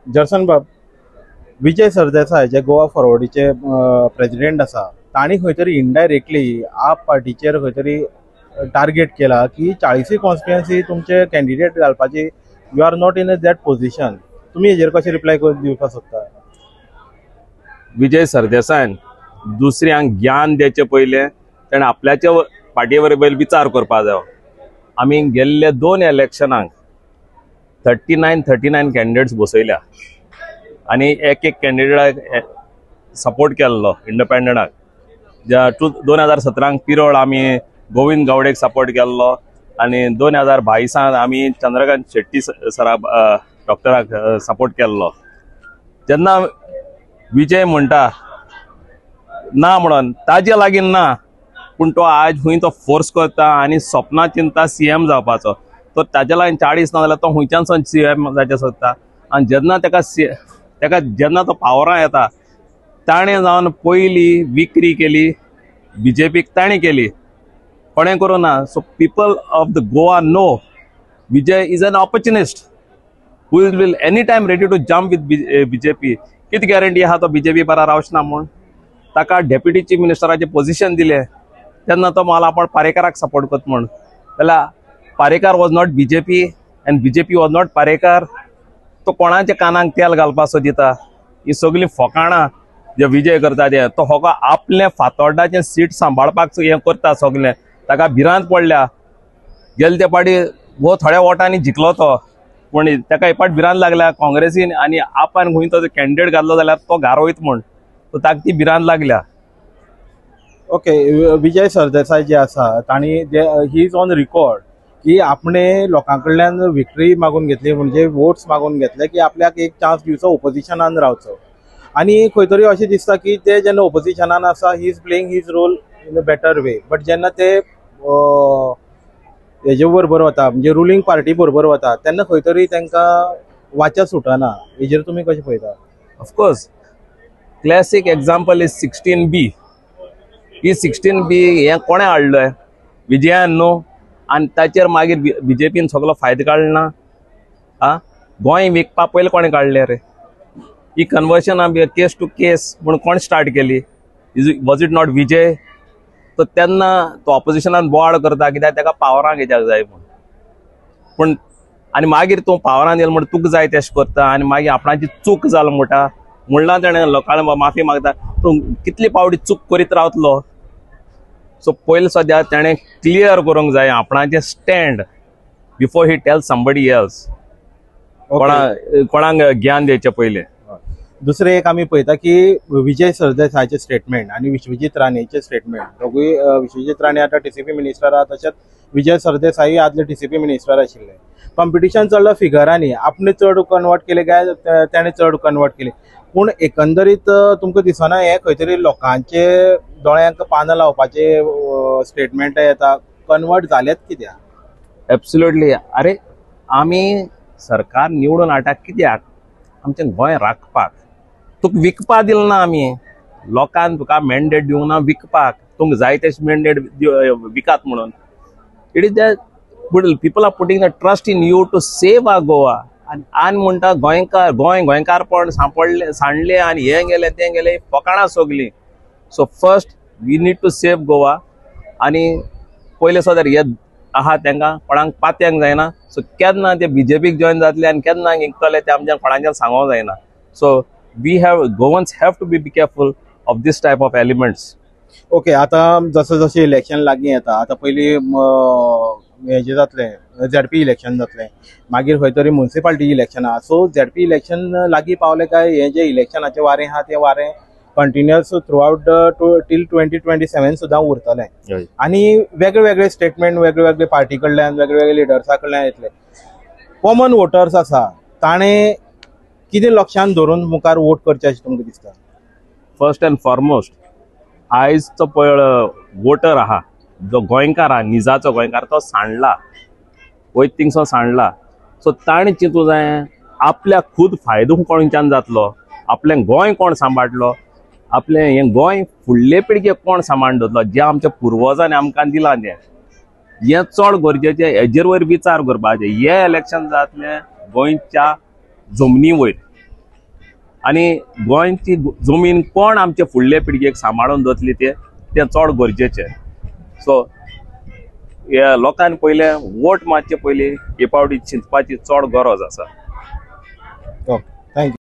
जर्सन बाब, विजय सरदेसाय जे गोवा फॉरवर्डीचे प्रेसिडेंट आसा, तांणी खंय तरी इनडायरेक्टली आप पार्टीचेर खंय तरी टार्गेट केला की 40 कॉन्स्टिट्युएन्सी तुमचे कॅन्डिडेट घालपाची, you are not in a that position. तुमी हेजेर कशें रिप्लाय दिवपाक सोदता? विजय सरदेसायन दुसऱ्यांक ज्ञान द्याचे पयलें ताणें आपल्याच्या पार्टी बरोबर विचार करपाक जायो. आमी गेल्ले 2 इलेक्शनाक 39 कॅन्डिडेट्स बसयल्या आनी एक एक कॅन्डिडेटाक सपोर्ट केल्लो इंडिपेंडंटाक. 2017 पिरोळ आमी गोविंद गावडेक सपोर्ट केल्लो आनी 2022 आमी चंद्रकांत शेट्टी सरा डॉक्टराक सपोर्ट केल्लो. जेन्ना विजय म्हणटा ना म्हणून ताजे लागीं ना, पूण तो आज खंय तो फोर्स करता आनी सपनां चिंता सीएम जावपाचो. तो ताजे लागीं 40 ना जाल्यार तो खंयच्यान सान सीएम जावचें सोदता. आनी जेन्ना ताका जेन्ना तो पावरां येता, ताणें जावन पयली विक्री केली बीजेपीक, ताणें केली, कोणें करूं ना. So people of the Goa know Vijay is an opportunist who will any time ready to jump with BJP. कितें गॅरंटी आहा तो बीजेपी बरा रावचो ना म्हूण? ताका डेप्युटी चीफ मिनिस्टराचें पोजिशन दिलें तेन्ना तो मला आपण पारेकाराक सपोर्ट करता म्हूण, जाल्यार Parrikar was not BJP and BJP was not Parrikar. तो कोणाच्या कानाक तेल घालपाक सोदिता? ही सगळीं फोकाणां जे विजय करता ते, तो हो आपलें फातोर्डाचें सीट सांबाळपाक हें करता सगळें. ताका भिरांत पडल्या. गेले ते पाटी हो थोड्या वोटांनी जिखलो तो, पूण ताका एक फावट भिरांत लागल्या काँग्रेसीन आनी आपान खंय तो कॅन्डिडेट घातलो जाल्यार तो घार वयता म्हूण, सो ताका ती भिरांत लागल्या. ओके, विजय सरदेसाय जे आसा तांणी he is on record की आपणे लोकां कडल्यान विक्ट्री मागून घेतली, म्हणजे वोट्स मागून घेतले की आपल्याक एक चान्स दिवचो, ओपोजिशनान रावचो. आनी खंय तरी अशें दिसता की ते जेन्ना ओपोजिशनान आसा he is playing his role in a better way, but जेन्ना ते हेजे बरोबर वता, म्हणजे रुलींग पार्टी बरोबर वता, तेन्ना खंय तरी तांकां वाचा सुटना. हेजेर तुमी कशें पळयता? Of course, classic example is 16B. He 16B हें कोणें हाडलें? विजयान न्हू. आनी ताचेर मागीर बीजेपीन सगलो फायदो काडलो ना. आं, गोंय विकपा पयलीं कोणें काडलें रे? ही कन्वर्शन केस टू केस म्हूण कोण स्टार्ट केली? Was it not Vijay? तो तेन्ना तो ऑपोजिशनान बोवाळ करता कित्याक ताका पावरां घेवपाक जाय म्हूण. पूण आनी मागीर तूं पावरान येयलो म्हण तुका जाय तेश करता आनी मागीर आपणाची चूक जाल म्हणटा म्हणलां तेणें लोकांक माफी मागता. तूं कितली पावटी चूक करीत रावतलो? सो पयलीं सद्या तेणें क्लियर करूंक जाय आपणाचें stand before he tell somebody else. कोणाक ज्ञान दिवचें पयलें. दुसरें एक आमी पळयता की विजय सरदेसायाचें स्टेटमेंट आनी विश्वजीत राणेचें स्टेटमेंट, दोगूय विश्वजीत राणे आतां टीसीपी मिनिस्टर आहा, तशेंच विजय सरदेसाई आदले टीसीपी मिनिस्टर आशिल्ले. कॉम्पिटिशन चल्लां फिगरांनी, आपणे चड कन्वर्ट केले काय तेणें चड कन्वर्ट केले, पूण एकंदरीत तुमकां दिसना हें खंय तरी लोकांचे दोळ्यांक पानां लावपाचें स्टेटमेंट येता? कन्वर्ट जालेच कित्याक? एब्सोल्युटली. अरे आमी सरकार निवडून हाडटा कित्याक? आमचें गोंय राखपाक. तुका विकपा दिलें ना आमी, लोकांक तुका मॅन्डेट दिवंक ना विकपाक, तुमकां जाय तशें मॅन्डेट विकात म्हणून. It is that people are putting the trust in you to save our Goa. आनी म्हणटा गोंयकार, गोंय गोंयकारपण सांपडलें सांडलें आनी हें गेलें तें गेलें, फकाणां सगलीं. So first we need to save Goa. आनी पयलें सदां हे आहा तांकां कोणाक पात्यांक जायना. सो केन्ना ते बीजेपीक जॉयन जातले आनी केन्ना जिखतले ते आमच्यान कोणाच्यान सांगोंक जायना. So we have, Goans have to be careful of this type of elements. Okay, आतां जसं जशें इलेक्शन लागीं येता, आतां पयलीं हेजें जातलें, झेडपी इलेक्शन जातलें, मागीर खंय तरी मुन्सिपालिटी इलेक्शन आहा. सो झेडपी इलेक्शन लागीं पावलें काय हें जें इलेक्शनाचें वारें आहा तें वारें continuous throughout the till 2027 सुद्दां उरतलें. आनी वेगळे वेगळे स्टेटमेंट वेगळे वेगळे पार्टी कडल्यान वेगळे वेगळे लिडर्सा कडल्यान येतले. कॉमन वोटर्स आसा ताणें कितें लक्षांत धरून मुखार वोट करचें अशें तुमकां दिसता? फर्स्ट अँड फॉरमोस्ट, आयजचो पळय वोटर आहा जो गोंयकार आहा, निजाचो गोंयकार, तो सांडला, वयत थिंगसो सांडला. सो ताणें चिंतूं जाय आपल्याक खूद फायदो कोणच्यान जातलो, आपलें गोंय कोण सांबाळटलो, आपलें हें गोंय फुडले पिळगेक कोण सांबाळून दवरतलो, जें आमच्या पुर्वजांनी आमकां दिलां तें, हें चड गरजेचें. हेजेर वयर विचार करपाचें. हें इलेक्शन जातलें गोंयच्या जमनी वयर. आनी गोंयची जमीन कोण आमचे फुडले पिळगेक सांबाळून दवरतली ते तें चड गरजेचें. सो ह्या लोकांनी पयलें वोट मारचे पयलीं हे पावटी चिंतपाची चड गरज आसा. Okay, thank you.